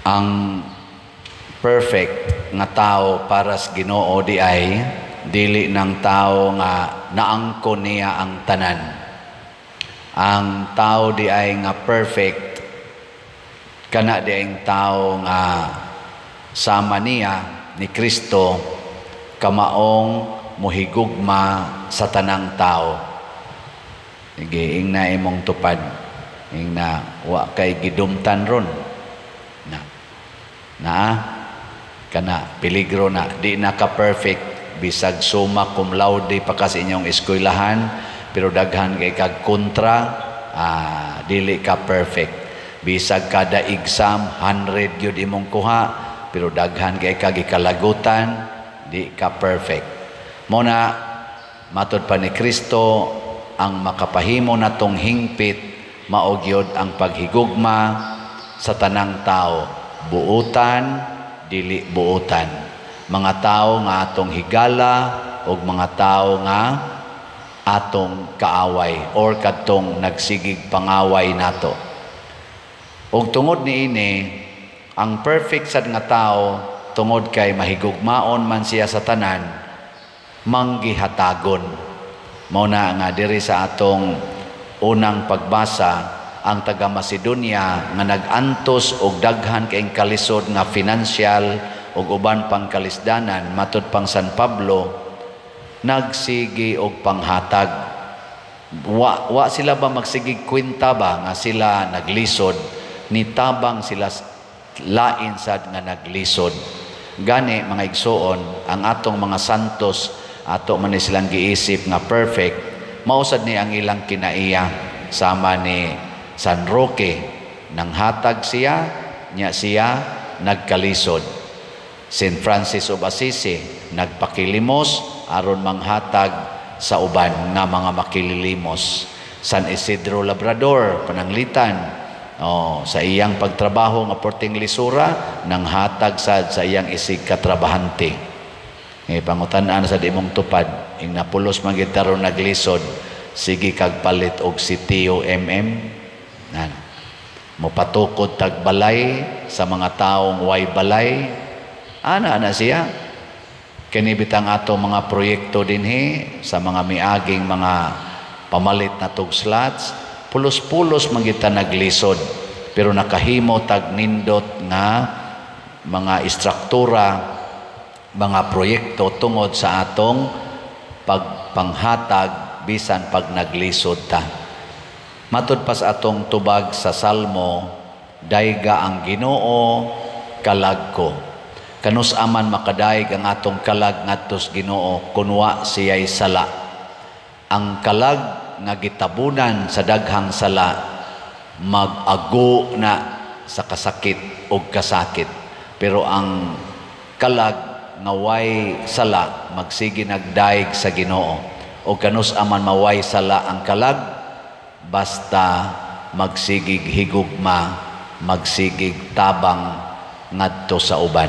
Ang perfect nga tao para sa Ginoo di ay dili ng tao nga naangkon niya ang tanan. Ang tao di ay nga perfect kana di ang tao nga sama niya ni Kristo, kamaong mohigugma sa tanang tao. Sige, ingna imong tupad. Ingna wa kay gidumtan ron. Na. Na kana peligro na di na ka perfect, bisag summa cum laude pa ka sa inyong eskwelahan, pero daghan kay kag kontra, dili ka perfect. Bisag kada exam 100 gyud imong kuha, pero daghan kay kag gikalagutan, di ka perfect. Mo na matod pa ni Kristo, ang makapahimo natong hingpit mao gyud ang paghigugma sa tanang tao, buutan, dili buutan, mga tao nga atong higala ug mga tao nga atong kaaway or kadtong nagsigig pangaway nato. Ug tungod niini, ang perfect sad nga tao, tungod kay mahigugmaon man siya sa tanan, manggihatagon. Mao na nga diri sa atong unang pagbasa, ang taga Macedonia nga nag-antos og daghan kaayong kalisod nga financial ug uban pang kalisdanan, matud pang San Pablo, nagsigi og panghatag. Wa sila ba magsigig kwenta ba nga sila naglisod, nitabang sila lain sad nga naglisod. Gani, mga igsuon, ang atong mga santos, ato man ni silang giisip nga perfect, mao sad ni ang ilang kinaiya. Sama ni San Roque, nanghatag siya, nya siya nagkalisod. Saint Francis of Assisi, nagpakilimos aron manghatag sa uban nga mga makililimos. San Isidro Labrador, pananglitan, oh, sa iyang pagtrabaho nga porting lisura, nanghatag sad sa iyang isig katrabahante. Eh, pangutan-an sa imong tupad, ing napulos man gid taron naglisod, sige kag palit og sitio MM. Nan. Mopatukod tag balay sa mga taong way balay. Ana ana siya. Kini bitang ato mga proyekto dinhi sa mga miaging mga pamalit na tug slots, pulos-pulos man kita naglisod, pero nakahimo tag nindot nga mga istruktura, mga proyekto tungod sa atong pagpanghatag bisan pag naglisod ta. Matud pa sa atong tubag sa Salmo, "Dayga ang Ginoo, kalag ko." Kanus aman makadayeg ang atong kalag ngadto sa Ginoo kun wa siya'y sala? Ang kalag nga gitabunan sa daghang sala mag-ago na sa kasakit o kasakit. Pero ang kalag nga way sala magsige nagdayeg sa Ginoo. O kanus aman maway sala ang kalag, basta magsigig higugma, magsigig tabang ngadto sa uban.